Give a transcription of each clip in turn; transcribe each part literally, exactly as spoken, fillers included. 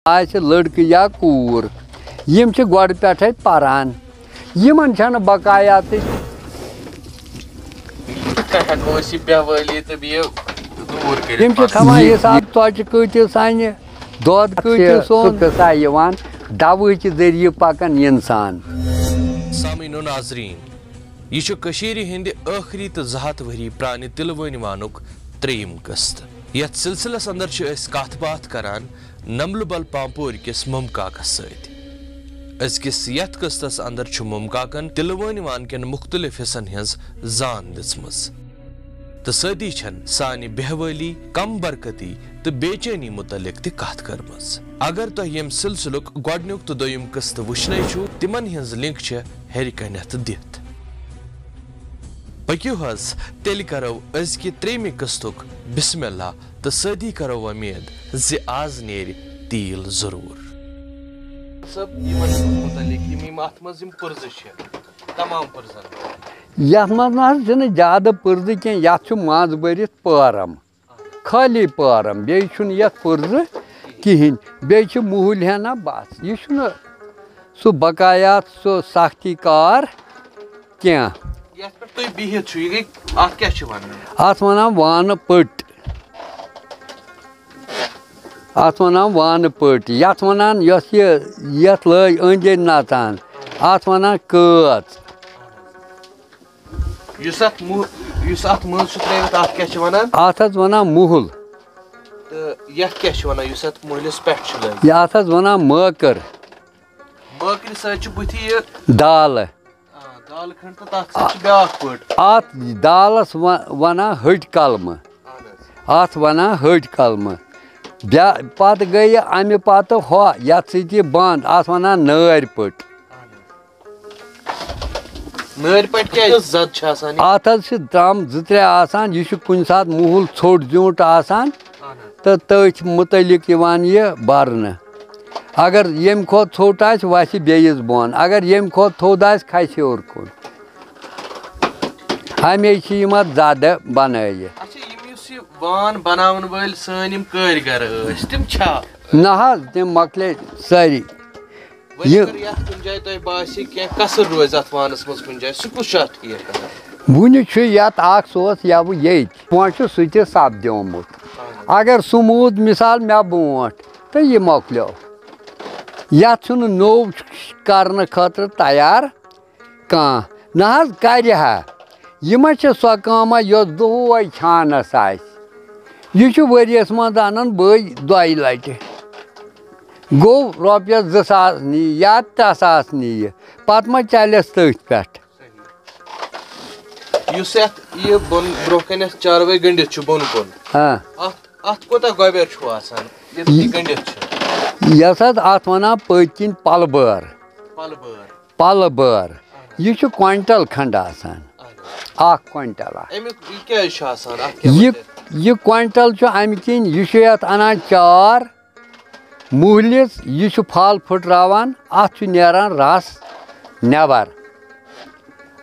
آسہِ لٔڑکہٕ یا کوٗر، یِم چھِ گۄڈٕ پٮ۪ٹھَے پَران۔ یِمَن چھَنہٕ بقایا تہِ۔ کِتھ کٔنۍ ہٮ۪کو أسۍ یہِ بیوٲلی تہٕ بیٚیہِ دوٗر کٔرِتھ؟ یِم چھِ پَتہٕ؟ تھاوان حساب، ژۄچہِ کۭتِس اَنہِ، دۄد کۭتِس اوٚن۔ سُہ قٕصہ یِوان، دَوہٕچہِ ذٔریعہٕ پَکان اِنسان۔ سامعین و ناظرین، یہِ چھُ کٔشیٖرِ ہٕنٛدِ ٲخری تہٕ زٕ ہَتھ ؤری پرٛانہِ تِلہٕ وٲنۍ وانُک ترٛیٚیِم قٕسطہٕ۔ یَتھ سلسلس اندر چھِ أسۍ کتھ باتھ کران نملہٕ بل پامپورِ کِس ممہٕ کاکس سۭتۍ۔ أزکِس یتھ قسطس اندر چھُ ممہٕ کاکن تِلہٕ وٲنۍ وان کٮ۪ن مُختٔلِف حصن ہٕنٛز زان دِژمٕژ۔ تہٕ سۭتی چھن سانہِ بیہوٲلی، کم برکتی تہٕ بے چینی متعلق تہِ کتھ کٔرمٕژ۔ اگر تۄہہِ ییٚمہِ سلسلُک گۄڈنیُک تہٕ دوٚیُم قسطہٕ وٕچھنے چھُو، تِمن ہٕنٛز لنک چھےٚ ہیٚرِ کنٮ۪تھ دِتھ۔ پٔکِو حض، تیٚلہِ کرو أزکہِ ترٛیٚیمہِ قسطُک بسم اللہ تہٕ سۭتی کرو وۄمید زِ از نیرِ تیٖل ضروٗر۔ صٲب، یِمن مُتعلِق یِم یِم اتھ منٛز یِم پُرزٕ چھِ، تمام پُرزن۔ یَتھ منٛز نہ حظ چھِنہٕ زیادٕ پُرزٕ کینٛہہ، یَتھ چھُ منٛز بٔرِتھ پٲرَم، خٲلی پٲرَم، بیٚیہِ چھُنہٕ یَتھ پُرزٕ کِہیٖنۍ، بیٚیہِ چھِ مُہُلۍ ہنا بَس۔ یہِ چھُنہٕ سُہ بقایات، سُہ سختی کار کینٛہہ۔ یتھ پٮ۪ٹھ تُہۍ بِہِتھ چھِو، یہِ گٔے، اتھ کیٛاہ چھِ ونان؟ اَتھ وَنان وانہٕ پٔٹۍ۔ اَتھ وَنان وانہٕ پٔٹۍ۔ یَتھ وَنان یۄس یہِ، یَتھ لٲج أنٛدۍ أنٛدۍ نَژان، اَتھ وَنان کٲژ۔ یُس اتھ مُ-، یُس اتھ منٛز چھُ ترٲوِتھ، اتھ کیٛاہ چھِ ونان؟ اَتھ حظ وَنان مُہُل۔ تہٕ یتھ کیٛاہ چھِ ونان، یُس اتھ مُہلِس پٮ۪ٹھ چھُ لٲگِتھ؟ یہِ اَتھ حظ وَنان مٲکٕر۔ مٲکرِ سۭتۍ چھُ بٕتھِ یہِ۔ دالہٕ۔ آ، دالہٕ کھنٛڈ تہٕ تَتھ سۭتۍ چھِ بیٛاکھ پٔٹ۔ اَتھ دالَس وَ-، وَنان ۂٹۍ کَلمہٕ۔ اَہَن حظ۔ اَتھ وَنان ۂٹۍ کَلمہٕ۔ بیا-، پَتہٕ گٔیہِ اَمہِ پَتہٕ ہۄ، یَتھ سۭتۍ یہِ بَنٛد، اَتھ وَنان نٲرۍ پٔٹ۔ اَہَن حظ۔ نٲرۍ پٔٹ کیٛازِ زَد چھِ آسان یہِ؟ اَتھ حظ چھِ درٛم زٕ ترٛےٚ آسان، یہِ چھُ کُنہِ ساتہٕ مُہُل ژھوٚٹ زیوٗٹھ آسان۔ اَہَن حظ۔ تہٕ تٔتھۍ مُتعلِق یِوان یہِ بَرنہٕ۔ اگر ییٚمہِ کھۄتہٕ ژھوٚٹ آسہِ، وَسہِ بیٚیِس بۄن۔ اگر ییٚمہِ کھۄتہٕ تھوٚد آسہِ، کھسہِ ہیوٚر کُن۔ ہمیشہِ چھِ یِم اَتھ زَدٕ بَنٲیِتھ۔ اچھا، یِم یُس یہِ وان بَناوَن وٲلۍ سٲنۍ یِم کٲرۍ گر ٲسۍ، تِم چھا؟ نہ حظ، تِم مۄکلے سٲری۔ وۄنۍ یہِ اگر یَتھ کُنہِ جایہِ تۄہہِ باسہِ کینٛہہ کَسٕر روزِ اَتھ وانَس منٛز کُنہِ جایہِ، سُہ کُس چھُ اَتھ ٹھیٖک کران؟ وُنہِ چھُ یَتھ اَکھ، سُہ اوس یَوٕ ییٚتۍ، وۄنۍ چھُ سُہ تہِ سَپدیومُت۔ اگر سُہ موٗد مِثال مےٚ برونٛٹھ تہٕ یہِ مۄکلیو۔ یَتھ چھُنہٕ نوٚو کرنہٕ خٲطرٕ تیار کانٛہہ۔ نہ حظ کرِ ہا۔ یہِ ما چھِ سۄ کٲمہ یۄس دۄہَے چھانَس آسہِ؟ یہِ چھُ ؤریَس منٛز اَنان بٔے دۄیہِ لَٹہِ۔ گوٚو رۄپیَس زٕ ساس نِیہِ یا ترٛےٚ ساس نِیہِ، پَتہٕ ما چَلٮ۪س تٔتھۍ پٮ۪ٹھ؟ یُس یَتھ یہِ بۄن برونٛہہ کَنٮ۪تھ چاروٲے گٔنٛڈِتھ چھُ بۄن کُن، ہاں۔ اَتھ اَتھ کوٗتاہ گۄبٮ۪ر چھُ آسان ییٚتہِ یہِ یہِ گٔنٛڈِتھ چھُ؟ یۄس حظ اَتھ وَنان پٔتۍ کِنۍ پَلہٕ بٲر۔ پَلہٕ بٲر۔ پَلہٕ بٲر۔ یہِ چھُ کوینٹل کھنٛڈ آسان۔ اَہَن حظ۔ اَکھ کوینٹل اَکھ۔ اَمیُک یہِ کیٛازِ چھُ آسان؟ اَتھ کیٛاہ یہِ وجہ؟ یہِ کوینٹل چھُ اَمہِ کِنۍ، یہِ چھُ یَتھ اَنان چار مُہلِس، یہِ چھُ پھل پھٕٹراوان، اَتھ چھُ نیران رَس نٮ۪بر۔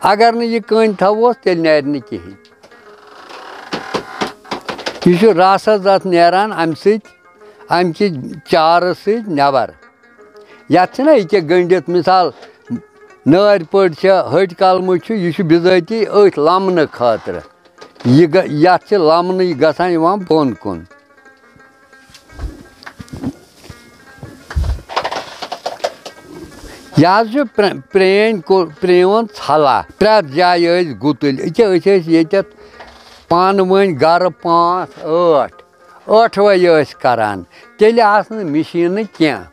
اگر نہٕ یہِ کٔنۍ تھاووس، تیٚلہِ نیرِ نہٕ کِہیٖنۍ۔ یہِ چھُ رَس حظ اَتھ نیران اَمہِ سۭتۍ، اَمہِ کہِ چارٕ سۭتۍ نٮ۪بر۔ یَتھ چھِنہ یہِ کیٛاہ گٔنٛڈِتھ، مِثال، نٲرۍ پٔٹۍ چھِ، ۂٹۍ کَلمہٕ چھُ، یہِ چھُ بِذٲتی أتھۍ لَمنہٕ خٲطرٕ۔ یہِ گہ-، یَتھ چھِ لَمنہٕ یہِ گژھان یِوان بۄن کُن۔ یہِ حظ چھُ پرٛ-، پرٛٲنۍ کو-، پرٛون ژھلا۔ پرٛٮ۪تھ جایہِ ٲسۍ گُتٕلۍ۔ أکیٛاہ أسۍ ٲسۍ ییٚتٮ۪تھ پانہٕ ؤنۍ گَرٕ پانٛژھ ٲٹھ۔ ٲٹھوَے ٲسۍ کَران۔ تیٚلہِ آسہٕ نہٕ مِشیٖنہٕ کینٛہہ۔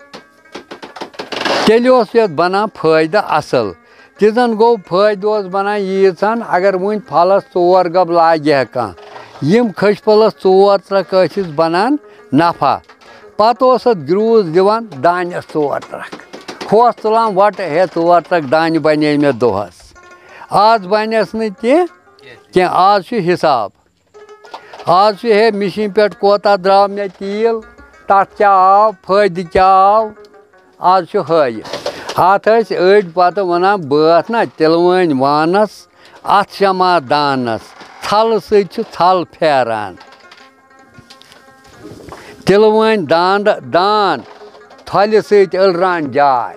تیٚلہِ اوس یَتھ بَنان فٲیدٕ اَصٕل۔ تہِ زَن گوٚو فٲیدٕ اوس بَنان ییٖژ ہَن، اگر وٕنۍ پھَلَس ژور گَب لاگہِ ہا کانٛہہ، یِم کھٔج پھَلَس ژور ترٛکھ ٲسِس بَنان نَفع۔ پَتہٕ اوس اَتھ گرٛوٗس دِوان دانٮ۪س ژور ترٛکھ۔ ہُہ اوس تُلان وَٹہٕ، ہے، ژور ترٛکھ دانہِ بَنے مےٚ دۄہَس۔ آز بَنٮ۪س نہٕ تہِ کینٛہہ، آز چھُ حِساب۔ آز چھُ ہے مِشیٖن پٮ۪ٹھ کوتاہ درٛاو مےٚ تیٖل، تَتھ کیٛاہ آو، فٲیدٕ کیٛاہ آو، آز چھُ ہٲیِتھ۔ اَتھ ٲسۍ أڑۍ پَتہٕ وَنان بٲتھ نہ، تِلہٕ وٲنۍ وانَس، اَتھ شمع دانَس، ژھَلہٕ سۭتۍ چھُ ژھَل پھیران۔ تِلہٕ وٲنۍ دانٛد، دان، پھلہِ سۭتۍ ألران جاے۔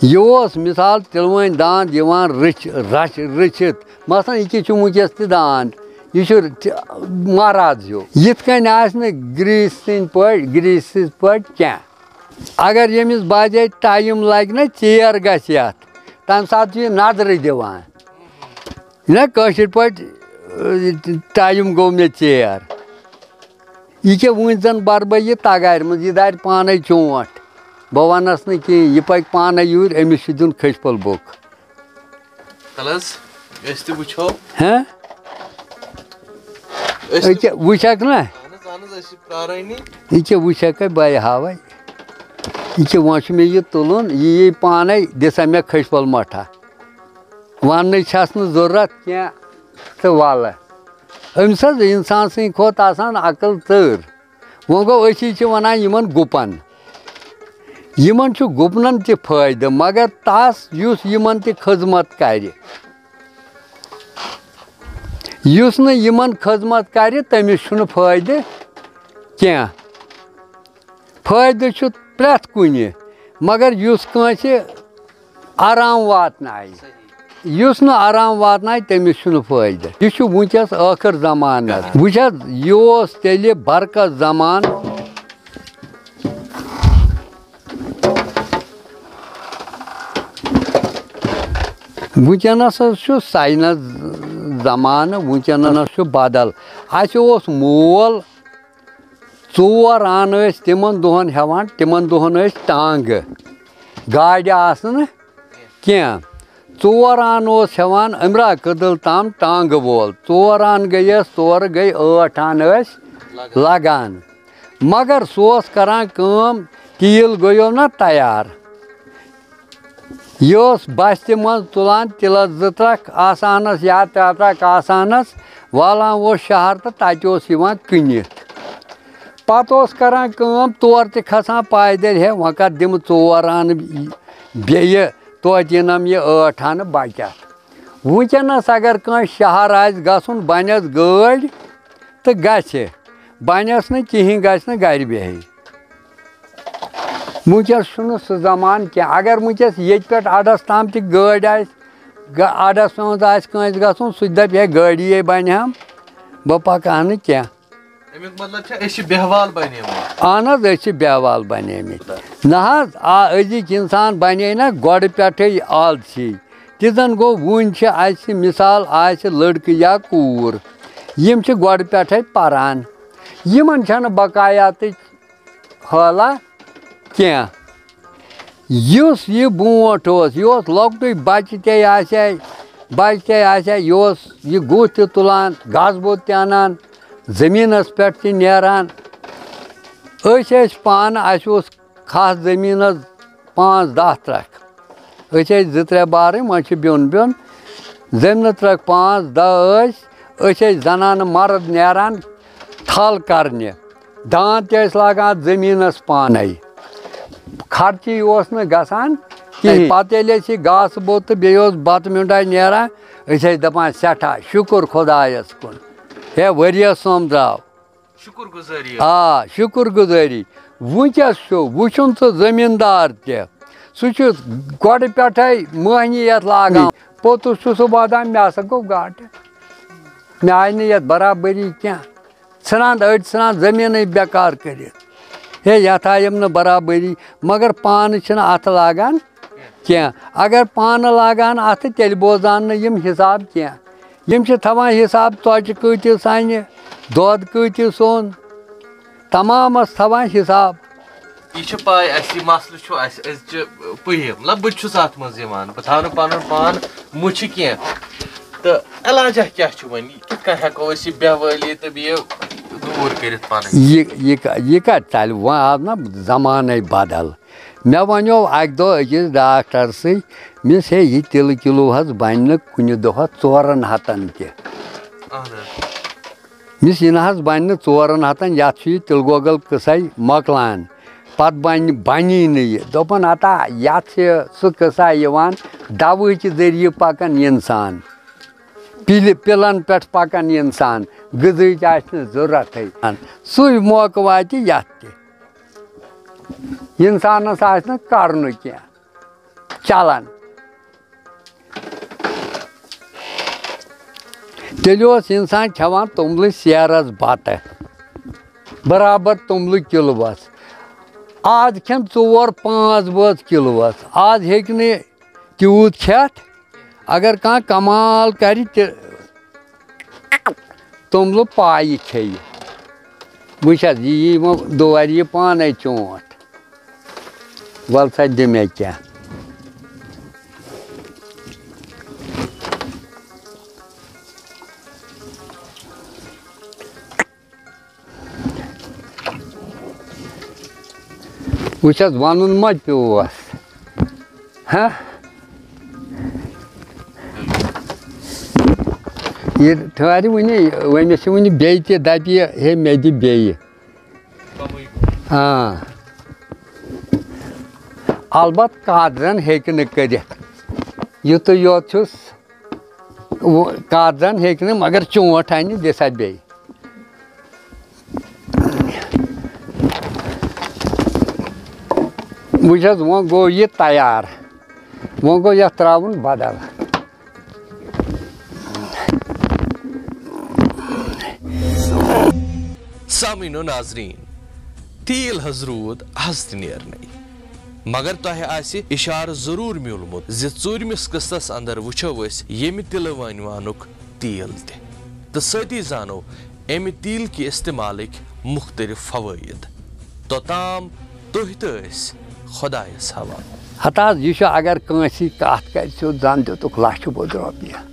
یہِ اوس مثال تِلوٲنۍ داند یِوان رٔچھ-، رچھ-، رٔچھِتھ۔ مثلاً یہِ کیٛاہ چھُ وٕنکیٚس تہِ داند، یہِ چھُ تہِ-، مہراز ہیوٗ۔ یِتھ کٔنۍ آسہِ نہٕ گریٖسۍ سٕنٛدۍ پٲٹھۍ، گریٖسۍ سٕنٛدۍ پٲٹھۍ کینٛہہ۔ اگر ییٚمِس باسہِ ٹایم لگہِ نہ، ژیر گژھِ یتھ، تمہِ ساتہٕ چھُ یہِ نظرٕ دِوان۔ نہ کٲشِر پٲٹھۍ، ٹایم گوٚو مےٚ ژیر۔ یہِ کیٛاہ وٕنۍ زن برٕ بہٕ یہِ تگارِ منٛز، یہِ دارِ پانے چونٛٹھ۔ بہٕ ونس نہٕ کینٛہہ، یہِ پکہِ پانے یوٗرۍ، أمِس چھُ دیُن کھٔج پھوٚل بوٚکھ۔ تَلہٕ حظ، أسۍ تہِ وٕچھو۔ ہہ؟ أسۍ تہِ أکیٛاہ وٕچھکھ نہ؟ اہن حظ، اہن حظ، أسۍ چھِ پرٛارٲنی۔ یہِ کیٛاہ وٕچھکھ بہٕ ہاوے؟ یہِ کیٛاہ وۄنۍ چھُ مےٚ یہِ تُلُن، یہِ یی پانے، دِ سا مےٚ کھٔج پھوٚل مۄٹھا۔ وننٕچ چھس نہٕ ضروٗرت کینٛہہ تہٕ ولہٕ۔ أمِس حظ اِنسان سٕنٛدِ کھۄتہٕ آسان عقل ژٔر۔ وۄنۍ گوٚو، أسی چھِ وَنان یِمَن گُپَن۔ یِمَن چھُ گُپنَن تہِ فٲیدٕ، مگر تَس یُس یِمَن تہِ خدمت کَرِ، یُس نہٕ یِمَن خدمت کَرِ، تٔمِس چھُنہٕ فٲیدٕ کینٛہہ۔ فٲیدٕ چھُ پرٛٮ۪تھ کُنہِ، مگر یُس کٲنٛسہِ آرام واتنایہِ۔ یُس نہٕ آرام واتنایہِ، تٔمِس چھُنہٕ فٲیدٕ۔ یہِ چھُ وٕنکیٚس ٲخٕر زمانس۔ وٕچھ حظ، یہِ اوس تیٚلہِ برکت زمانہٕ۔ وٕنکیٚنس حظ چھُ ساینس زمانہٕ، وٕنکیٚنس چھُ بدل۔ اَسہِ اوس مول، ژور آنہٕ ٲسۍ تِمن دۄہن ہٮ۪وان، تِمن دۄہن ٲسۍ ٹانٛگہٕ، گاڑِ آسہٕ نہٕ کینٛہہ۔ ژور آنہٕ اوس ہٮ۪وان أمرا کٔدٕل تام ٹانٛگہٕ وول۔ ژور آنہٕ گٔیَس، تورٕ گٔے ٲٹھ آنہٕ ٲسۍ لگان۔ مگر سُہ اوس کران کٲم، تیٖل گوٚیو نہ تیار۔ یہِ اوس بستہِ منٛز تُلان تِلَس زٕ ترٛکھ آسانَس یا ترٛےٚ ترٛکھ آسانَس، والان اوس شہر تہٕ تَتہِ اوس یِوان کٕنِتھ۔ پَتہٕ اوس کران کٲم، تور تہِ کھسان پایدٔلۍ، ہے، وۄنۍ کَتھ دِمہٕ ژور آنہٕ بیٚیہِ، توتہِ یِنَم یہِ ٲٹھ آنہٕ بَچَتھ۔ وٕنکیٚنَس اگر کٲنٛسہِ شہر آسہِ گژھُن، بَنٮ۪س گٲڑۍ تہٕ گژھِ، بَنٮ۪س نہٕ کِہیٖنۍ، گژھِ نہٕ گَرِ بِہِتھ۔ وٕنکیٚس چھُنہٕ سُہ زمانہٕ کینٛہہ۔ اگر وٕنکیٚس ییٚتہِ پٮ۪ٹھ اَڈَس تام تہِ گٲڑۍ آسہِ، گہ-، اَڈَس منٛز آسہِ کٲنٛسہِ گژھُن، سُہ تہِ دَپہِ، "ہے، گٲڑی یے بَنہِ ہم، بہٕ پَکہٕ ہا نہٕ کینٛہہ۔" اَمیُک مطلب چھا، أسۍ چھِ بیہوال بَنیمٕتۍ؟ اہن حظ، أسۍ چھِ بیہوال بَنیمٕتۍ۔ نہ حظ، آ، أزِکۍ اِنسان بَنے نہ گۄڈٕ پٮ۪ٹھَے آلسی۔ تہِ زَن گوٚو، وٕنۍ چھِ اَسہِ مِثال آسہِ لٔڑکہٕ یا کوٗر، یِم چھِ گۄڈٕ پٮ۪ٹھَے پَران، یِمَن چھَنہٕ بقایاتٕچ حٲلہ کینٛہہ۔ یُس یہِ برونٛٹھ اوس، یہِ اوس لۄکٹُے بَچہِ تے آسہِ ہے، بَچہِ تے آسہِ ہے، یہِ اوس یہِ گُہہ تہِ تُلان، گاسہٕ بوٚد تہِ اَنان، زٔمیٖنَس پٮ۪ٹھ تہِ نیران۔ أسۍ ٲسۍ پانہٕ، اَسہِ اوس کھَہہ زٔمیٖنَس پانٛژھ دَہ ترٛکھ۔ أسۍ ٲسۍ زٕ ترٛےٚ بارٕنۍ، وۄنۍ چھِ بیوٚن بیوٚن۔ زٔمیٖنہٕ ترٛکھ پانٛژھ دَہ ٲسۍ، أسۍ ٲسۍ زنانہٕ مرد نیران تھل کرنہِ۔ داند تہِ ٲسۍ لاگان اَتھ زٔمیٖنَس پانَے۔ خرچی اوس نہٕ گژھان کِہیٖنۍ۔ پَتہٕ ییٚلہِ اَسہِ یہِ گاسہٕ بوٚد تہٕ بیٚیہِ اوس بَتہٕ میوٚنٛڈاے نیران، أسۍ ٲسۍ دَپان، "سٮ۪ٹھاہ شُکُر خۄدایَس کُن، ہے، ؤریَس سوٚمب درٛاو۔" شُکُر گُزٲری۔ آ، شُکُر گُزٲری۔ وٕنکیٚس چھُ وٕچھُن سُہ زٔمیٖندار تہِ۔ سُہ چھُ گۄڈٕ پٮ۪ٹھَے مٔہنِیَت لاگان۔ پوٚتُس چھُ سُہ وَدان، "مےٚ ہسا گوٚو گاٹہٕ۔ مےٚ آیہِ نہٕ یَتھ برابٔری کینٛہہ۔" ژھٕنان، أڑۍ ژھٕنان زٔمیٖنٕے بیکار کٔرِتھ۔ ہے، یَتھ آیَم نہٕ برابٔری، مگر پانہٕ چھِنہٕ اَتھٕ لاگان کینٛہہ۔ اگر پانہٕ لاگہٕ ہن اَتھٕ، تیٚلہِ بوزٕ ہن نہٕ یِم حِساب کینٛہہ۔ یِم چھِ تھاوان حِساب، ژۄچہِ کۭتِس اَنہِ، دۄد کۭتِس اوٚن، تمامَس تھاوان حِساب۔ یہِ چھِ پَے اَسہِ، یہِ مسلہٕ چھُ اَسہِ أزچہِ پُیہِ، مطلب، بہٕ تہِ چھُس اَتھ منٛز یِوان، بہٕ تھاوٕ نہٕ پَنُن پان مُچھِ کینٛہہ۔ تہٕ علاجہ کیٛاہ چھُ وۄنۍ؟ یہِ کِتھ کٔنۍ ہٮ۪کو أسۍ یہِ بیٚہوٲلی تہٕ بیٚیہِ دوٗر کٔرِتھ پَنٕنۍ؟ یہِ، یہِ کا-، یہِ کَتہِ ژَلہِ؟ وۄنۍ آو نہ زمانَے بدل۔ مےٚ وَنیو اَکہِ دۄہ أکِس ڈاکٹرسٕے، مِس، ہے، یہِ تِلہٕ کِلوٗ حظ بَنہِ نہٕ کُنہِ دۄہَس ژورَن ہَتَن تہِ۔ اَہَن حظ۔ مِس، یہِ نہ حظ بَنہِ نہٕ ژورَن ہَتَن، یَتھ چھُ یہِ تِلہٕ گۄگُل قٕصَے مۄکلان۔ پَتہٕ بَنہِ، بَنی نہٕ یہِ۔ دوٚپُن، ہتا، یَتھ چھِ سُہ قٕصہ یِوان، دَوہٕکہِ ذٔریعہٕ پَکَن اِنسان۔ پِلہِ، پِلَن پٮ۪ٹھ پَکَن اِنسان، غذہٕچ آسہِ نہٕ ضوٚرَتھٕے۔ سُے موقعہٕ واتہِ یَتھ تہِ۔ اِنسانَس آسہِ نہٕ کَرنُے کینٛہہ، چَلان۔ تیٚلہِ اوس اِنسان کھٮ۪وان توٚملہٕ سیرَس بَتہٕ، برابر توٚملہٕ کِلوَس۔ آز کھٮ۪ن ژور پانٛژھ بٲژ کِلوَس۔ آز ہیٚکہِ نہٕ تیوٗت کھٮ۪تھ۔ اگر کانٛہہ کمال کرِ تہِ، توٚملہٕ پایہِ کھیٚیہِ۔ وٕچھ حظ، یہِ یی وۄنۍ دورِ، یہِ پانے چونٛٹھ۔ وَل سا، دِ مےٚ کینٛہہ۔ وٕچھ حظ، وَنُن ما پیوس؟ ہہ؟ یہِ ٹھہرِ وٕنہِ، أمِس چھِ وٕنہِ بیٚیہِ تہِ، دَپہِ یہِ، ہے، مےٚ دِ بیٚیہِ۔ آ۔ البتہٕ قادرن ہیٚکہِ نہٕ کٔرِتھ۔ یُتُے یوت چھُس، وۄنۍ قادرن ہیٚکہِ نہٕ، مگر چونٛٹھ اَنہِ، دِ سا بیٚیہِ۔ وٕچھ حظ، وۄنۍ گوٚو یہِ تیار، وۄنۍ گوٚو یَتھ ترٛاوُن بدل۔ سامعین و ناظرین، تیل حظ روٗد از تہِ نیرنٕے، مگر تۄہہِ آسہِ اشارٕ ضروٗر میوٗلمُت زِ ژوٗرمِس قٕسطس اندر وٕچھو أسۍ ییٚمہِ تِلہٕ وٲنۍ وانُک تیل تہِ، تہٕ سۭتی زانو امہِ تیٖل کہِ استعمالٕکۍ مُختٔلِف فوٲیِد۔ توٚتام تُہۍ تہٕ أسۍ خۄدایس حوالہٕ۔ ہتہٕ حظ، یہِ چھُ، اگر کٲنٛسی کتھ کرِ، سیوٚد زن دِتُکھ لچھِ بوٚد رۄپیہِ۔